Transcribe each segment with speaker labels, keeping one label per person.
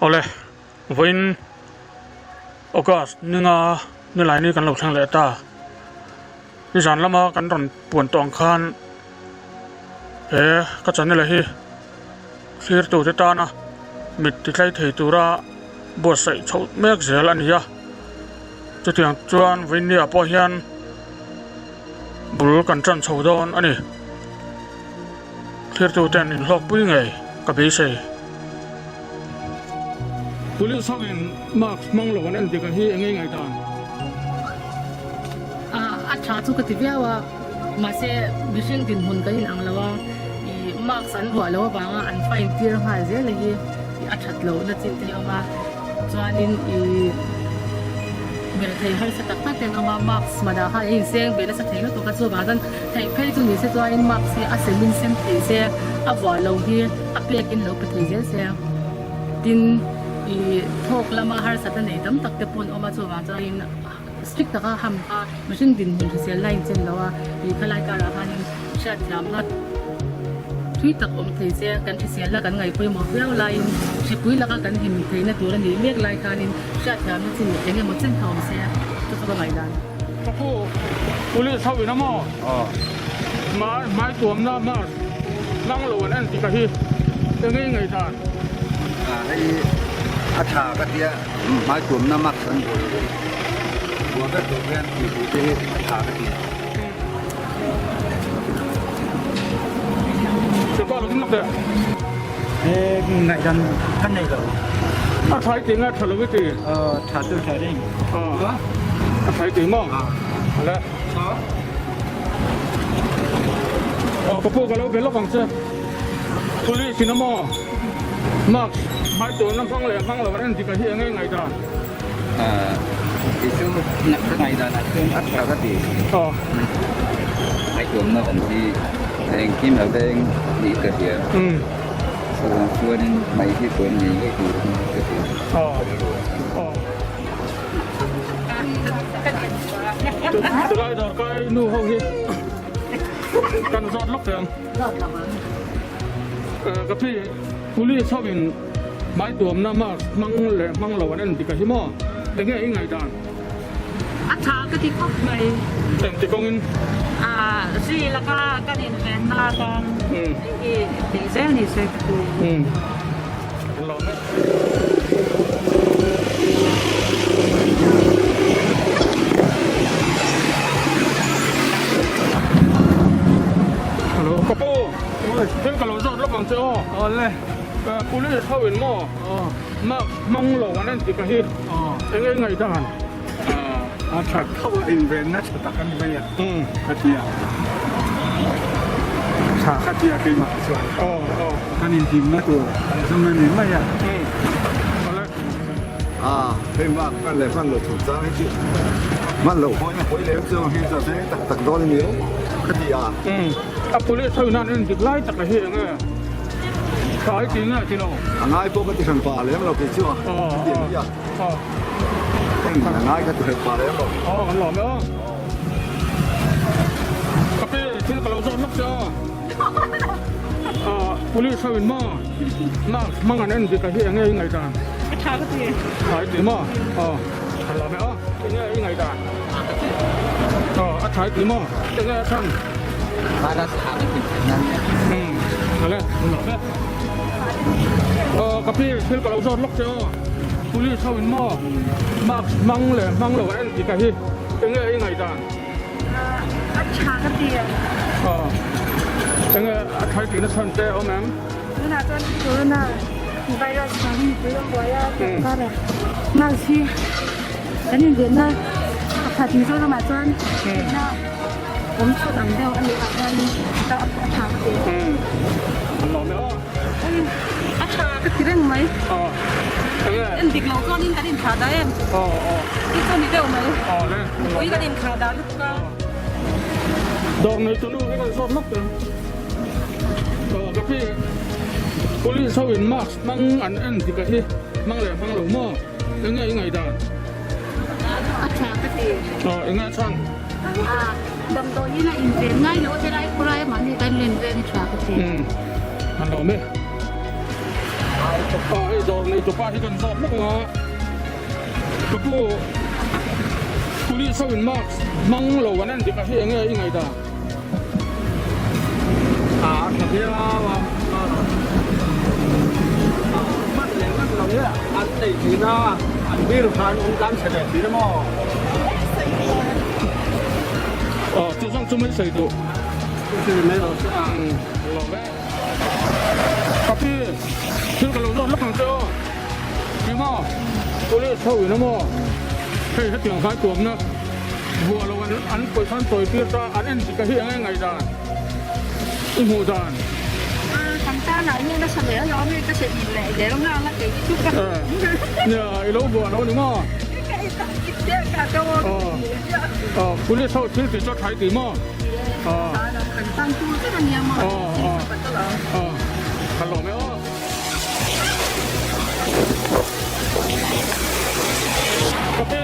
Speaker 1: Awle, vawiin August ninga nilaini kan lo thleng leh ta. Nizan lama kan rawn puan tawh ang khan he ka channel hi thlirtute tana mit titlai thei tura buatsaih chhoh mek zel a ni a. Chutiang chuan vawiin ni ah pawh hian bul kan tan chho dawn a ni. Thlirtuten inhlawkpui ngei ka beisei. Police ho in mask hmang lo an endik a hi eng nge ngaihdan?
Speaker 2: A tha chu ka ti viau a, mahse mihring dinhmun kan inang lo a, ih mask an vuah lo avanga an fine tir nghal zel a hi a that loh na chin te hi a awm a, chuanin ih ber thei harsa tak tak te an awm a, mask manah khan an inseng ve nasa thei lutuk a, chuvang chuan theih phei chu ni se chuanin mask hi a semin sem thei se, a vuah lo hi a pekin lo pe thei zel se. Tin, ih thawk lama harsatna nei tam tak te pawh an awm a, chuvang chuanin strict taka ham kha mihring dinhmun hrisel la inchen lo a, ih khalai karah khanin hriatthiamna thui tak awm thei se, kan hriselna kan ngaih pawimawh viau laiin hripui laka kan him theihna tur a nih mek lai khanin hriatthiamna chin eng emaw chen kha awm se, chu chu ka ngaihdan.
Speaker 1: Ka pu, police ho in a maw? Hmai tuamna mask hmang lo an en tih ka hi eng nge i ngaihdan?
Speaker 3: Hei a tha ka tia hmai tuamna mask an buai lo hi buai vek tur hian tih duh te hi a tha ka ti.
Speaker 1: Sawrkar lo ding lawk teh.
Speaker 4: He ngaihdan ka nei lo.
Speaker 1: A tha i ti nge tha lo i ti?
Speaker 4: Tha chu tha reng.
Speaker 1: A tha i ti maw? Le. Aw ka pu ka lo be lawk ang che. Police in a maw? Mask hmai tuna hmang leh hmang lo an endik a hi enge ngaihdan?
Speaker 3: Kei chu ka ngaihdan ah chuan a tha ka ti. Hmai tuamna awm hi engkim lo deng nih ka hria. Chuvang chuanin hmai hi tuam ngei ngei tur a ni ka ti.
Speaker 1: Chulai dawrkai nu ho hi kan zawt lawk teh ang. Ka pi police ho in hmai tuamna mask hmang leh hmang lo an en dik a hi maw? Enge i ngaihdan?
Speaker 5: A tha ka ti khawp mai.
Speaker 1: Engti kawngin?
Speaker 5: Zui laka kan invenna atan hei hi tih zel ni se ka ti.
Speaker 1: Hello ka pu thil ka lo zawt lawk ang che aw
Speaker 4: Awle
Speaker 1: police ho in maw mask hmang lo an en tik a hi eng eng ngaihdan
Speaker 4: a that tho a invenna tha tak an vei a ka ti a tha ka ti a keimah chuan kan inhlimna tur an zawng a ni mai a.
Speaker 3: Hei mak hman leh hman lo chung chang hi chu hman lo pawhin a pawi lem chu hi chu a veng tak tak dawn a ni ka ti a.
Speaker 1: A police ho in an en dik lai tak a hi eng nge tha i ti nge ti lo.
Speaker 3: A ngai pawh ka ti hran pah lem lo kei chu a ti a. A ngai ka ti hran pah lem lo.
Speaker 1: Aw kan lawm e aw. Ka pi thil ka lo zawt lawk che aw. Police ho in maw mask hmang an en dik a hi enge i ngaihdan?
Speaker 5: A tha ka ti.
Speaker 1: Tha i ti maw? Aw tha lo ve aw. Enge i ngaihdan? Aw a tha i ti maw? Enge a chhan?
Speaker 3: Virus a kan ti theih nan nia.
Speaker 1: Umm ale lo ve. Aw ka pi thil ka lo zawt lawk che aw. Police ho in maw mask hmang leh hmang lo an en dik a hi enge i ngaihdan?
Speaker 5: A tha ka ti a.
Speaker 1: Aw. Enge a thai tihna chhan te a awm em?
Speaker 5: Tunah chuan corona virus vang hi mipui an buai a, sorkar a mask hi kan invenna pakhat Mizoramah chuan na awm chhun ang deuh a nih ah hianin a tha ka ti.
Speaker 1: An lawm e aw.
Speaker 5: A tha ka ti reng mai.
Speaker 1: Aw. Enge?
Speaker 5: En dik loh chuanin kan inthlah dah em?
Speaker 1: Aw aw.
Speaker 5: Hi chu ni deuh mai.
Speaker 1: Aw le.
Speaker 5: Mipui kan inthlah dah lutuk a.
Speaker 1: Dawr nei tunu hi kan zawt lawk teh. Aw ka pi police ho in mask hmang an en dik a hi hmang leh hmang lo maw? Enge i ngaihdan?
Speaker 5: A tha ka ti.
Speaker 1: Aw enge a chhan?
Speaker 5: Damdawiin a inven ngai lo a helai khawlai mahni kan inven hi tha ka ti.
Speaker 1: Umm an lawm e. Hei dawr nei tupa hi kan zawt lawk ang a, ka pu police ho in mask hmang lo an en dik a hi enge i ngaihdan?
Speaker 6: A tha viau a, hman leh hman lo hi an nei thin a, an bill kha an awm tlan chhe ve thin a maw?
Speaker 1: Aw chu zawng chu mai sawi duh.
Speaker 6: Chu chu mai lo se a.
Speaker 1: Lawm e. Ka pi, thil ka lo zawt lawk ang che aw. Engmaw? Police ho in amaw? Hei hetiang khai tuamna vuah lo an an pawisa an tawi tir ta an en dik a hi enge ngaihdan i hmuh dan.
Speaker 5: Kan tan ah hian a sa leh alawm hei ka se in leh zel nghal a kei chu ka
Speaker 1: Nia i lo vuah lo ni maw?
Speaker 5: Ka i tak i chiah ka ka
Speaker 1: aw Police ho thil tih chu a thlai tih maw?
Speaker 5: Kan tan tur vek a nia maw?
Speaker 1: Ka lawm e aw. Ka pi,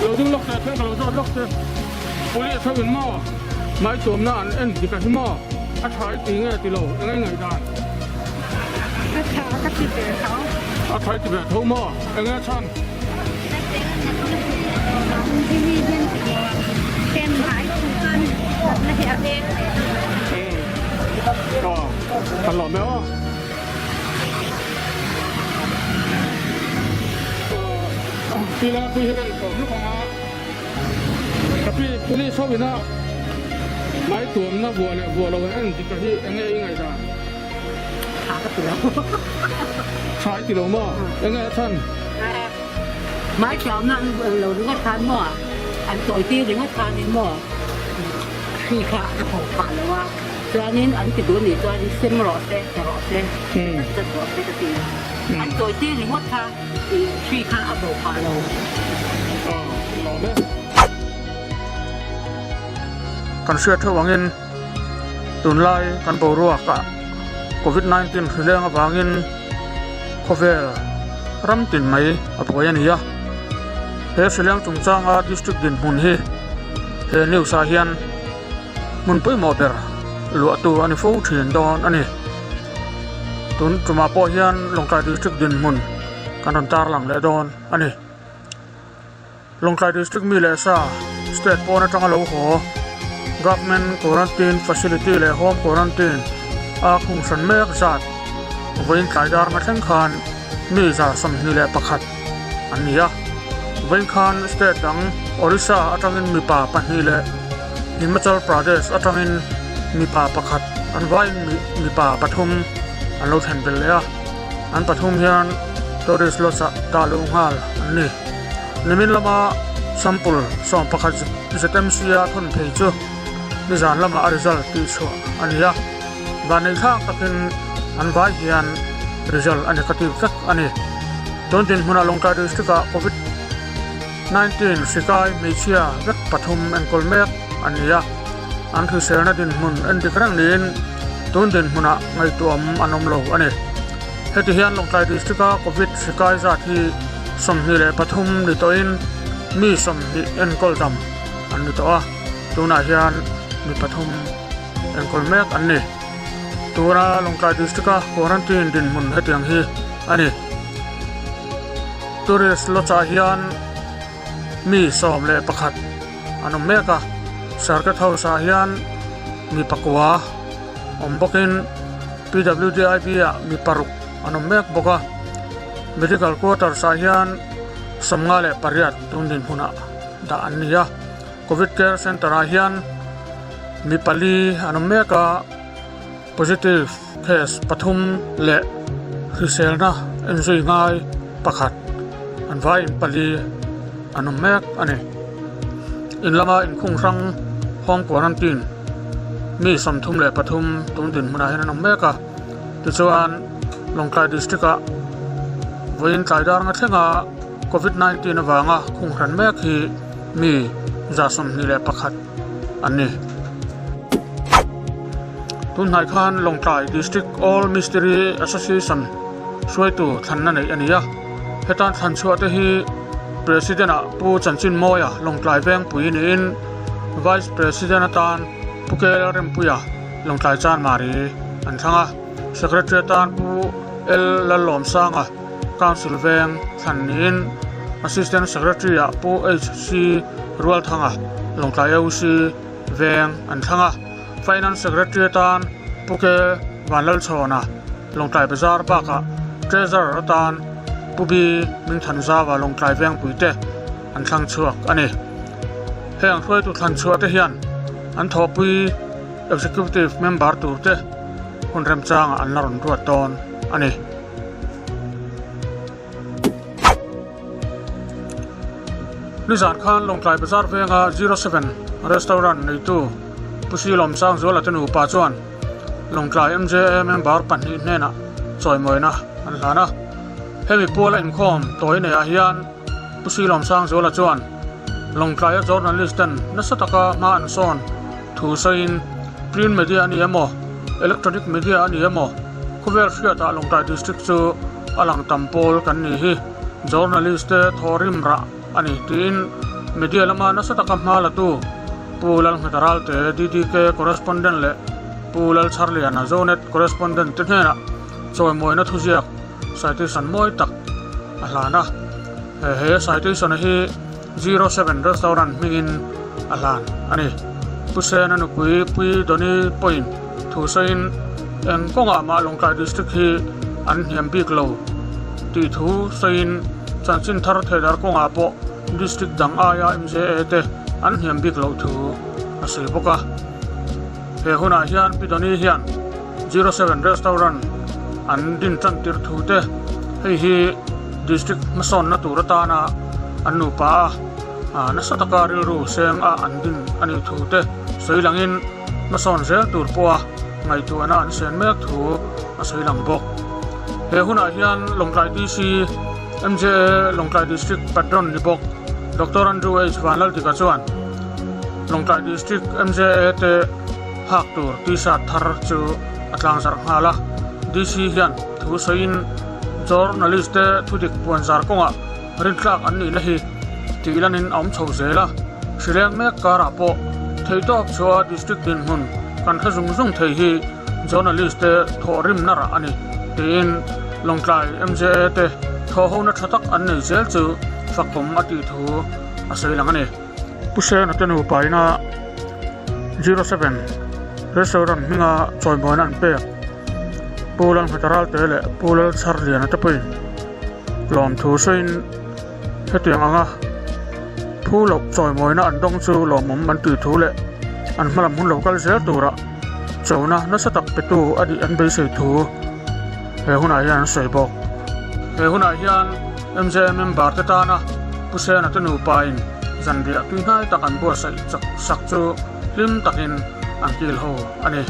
Speaker 1: lo ding lawk teh thil ka lo zawt lawk che. Police ho in maw mai tuamna an en dik a hi maw? A tha i ti nge ti lo, eng nge ngaihdan?
Speaker 5: A tha ka ti ve tho.
Speaker 1: A tha i ti ve tho maw? Eng nge chhan? Kan lawm e aw. Tila pui hi kan kawm lawk ang a. Ka pi police ho ina mai tuamna vuah leh vuah lo an en dik a hi enge i ngaihdan?
Speaker 2: Tha ka ti lo.
Speaker 1: Tha i ti lo maw? Enge a chhan?
Speaker 2: Mai tuamna an lo ringawt khan maw? An tawi tir ringawt khanin maw? Hri kha a tho phah lo a, chuanin an ti duh nih chuan sem rawh se, pe rawh se, zat rawh se ka ti. An tawi tir ringawt kha hri kha a bo phah lo.
Speaker 1: Kan hriat theuh angin tunlai kan boruak ah covid 19 hri leng avangin khawvel ram tin mai a buai a ni a. He hri leng chungchanga district dinhmun hi he news ah hian hmun pawimawh ber luahtu a ni fo thin dawn a ni. Tun tumah pawh hian Lawngtlai district dinhmun kan rawn tarlang leh dawn a ni. Lawngtlai District mi leh sa state pawn atanga lo haw Government Quarantine Facility leh Home Quarantine a khung hran mek zat vawiin tlai dar nga thleng khan mi 21 an ni a. Vawiin khan state dang Orissa atangin mipa pahnih leh Himachal Pradesh atangin mipa pakhat an vaiin mipa pathum an lo thlen belh leh a. An pathum hian tourist lodge ah dah luh nghal an ni. Nimin lama sample 11 ZMC a thawn phei chu nizan lamah a result tih chhuah a ni a, vanneih thlak takin an vai hian result a negative vek a ni. Tun dinhmunah Lawngtlai District ah Covid 19 hri kai hmeichhia vek pathum enkawl mek an ni a, an hriselna dinhmun en dik reng niin tun dinhmunah ngaihtuahawm an awm lo a ni. Heti hian Lawngtlai District a Covid hri kai zat hi 23 ni tawhin mi 20 enkawl dam an ni tawh a, tunah hian mi pathum enkawl mek an ni. Tuna Lawngtlai District a quarantine dinhmun hetiang hi a ni. Tourist lodge ah hian mi 11 an awm mek a, Circuit House ah hian mi pakua awm bawkin PWDIB ah mi paruk an awm mek bawk a. Medical quarters ah hian 58 tun dinhmunah dah an ni a, Covid Care Centre ah hian mi pali an awm mek a, positive case pathum leh hriselna enzui ngai pakhat an vaiin pali an awm mek a ni. In lama inkhung hrang home quarantine mi 33 tun dinhmunah hian an awm mek a, tichuan Lawngtlai district ah vawiin tlai dar nga thlenga covid 19 avanga khung hran mek hi mi 21 an ni. Tunhnai khan Lawngtlai District All Mistiri Association hruaitu thlanna neih a ni a, hetan thlan chhuah te hi President ah Pu Chanchin Mawia Lawngtlai Vengpui niin Vice President atan Pu Kel Rempuia Lawngtlai Chanmari an thlang a, Secretary atan Pu. L Lallawmsanga Council veng thlan niin Assistant Secretary ah Pu HC Rualthanga Lawngtlai AUC veng an thlang a. Finance Secretary atan Pu K Vanlalchhawna Lawngtlai Bazar bakah Treasurer atan Pu B Mingthanzava Lawngtlai Vengpui te an thlang chhuak a ni. Heng hruaitu thlan chhuah te hian an thawhpui Executive member tur te hun remchangah an la rawn ruat dawn a ni. Nizan khan Lawngtlai Bazar venga 07 Restaurant neitu Pu Silawm Sangzuala te nupa chuan Lawngtlai MJA member pahnih hnenah chawimawina an hlan a. Hemi puala inkhawm tawi neiah hian Pu Silawm Sangzuala chuan Lawngtlaia journalist ten nasa taka hma an sawn thu sawiin print media a ni emaw, electronic media a ni emaw khawvel hriatah Lawngtlai District chu a lang tam pawl kan ni hi journalist te thawhrim rah a ni tiin media lama nasa taka hma latu Pu Lalngheta Ralte DDK correspondent leh Pu Lalchharliana Zonet correspondent te hnenah chawimawina thuziak citation mawi tak a hlan a. He citation hi 07 Restaurant hmingin a hlan a ni. Pu Sena nupui Pui Doni pawhin thu sawiin eng kawngah mah Lawngtlai District hi an hniam bik lo tih thu sawiin chanchin thar theidar kawngah pawh District dang aia MJA te an hniam bik loh thu a sawi bawk a. He hunah hian Pi Doni hian 07 Restaurant an din tan tir thu te hei hi District hmasawnna tur atana an nupa a, nasa taka rilru seng a an din a nih thu te sawi langin hmasawn zel tur pawha ngaihtuahna an sen mek thu a sawi lang bawk. He hunah hian Lawngtlai DC, MJA Lawngtlai District Patron ni bawk Doctor Andrew H Vanlaldika chuan Lawngtlai District MJA te hak tur T-shirt thar chu a tlangzarh nghal a, DC hian thu sawiin Journalist te thudik puanzar kawngah rintlak an nihna hi tih lanin a awm chho zel a, hrileng mek karah pawh theihtawp chhuah district dinhmun kan hre zung zung thei hi journalist te thawhrimna rah a ni tiin Lawngtlai MJA te thawhhona tha tak an nei zel chu fakawm a tih thu a sawi lang a ni. Pu Sena te nupa ina 07 restaurant hminga chawimawina an pek. Pu Lalhmata Ralte leh Pu Lalchharliana te pawhin lawmthu sawiin hetiang anga phu loh chawimawina an dawng chu lawmawm an tih thu leh an hmalam hun lo kal zel turah chona nasa tak petu a nih an beisei thu he hunah hian an sawi bawk. He hunah hian MJA member te tana Pu Sena te nupain zanriah tui hnai tak an buatsaih chak sak chu hlim takin an kil ho a ni.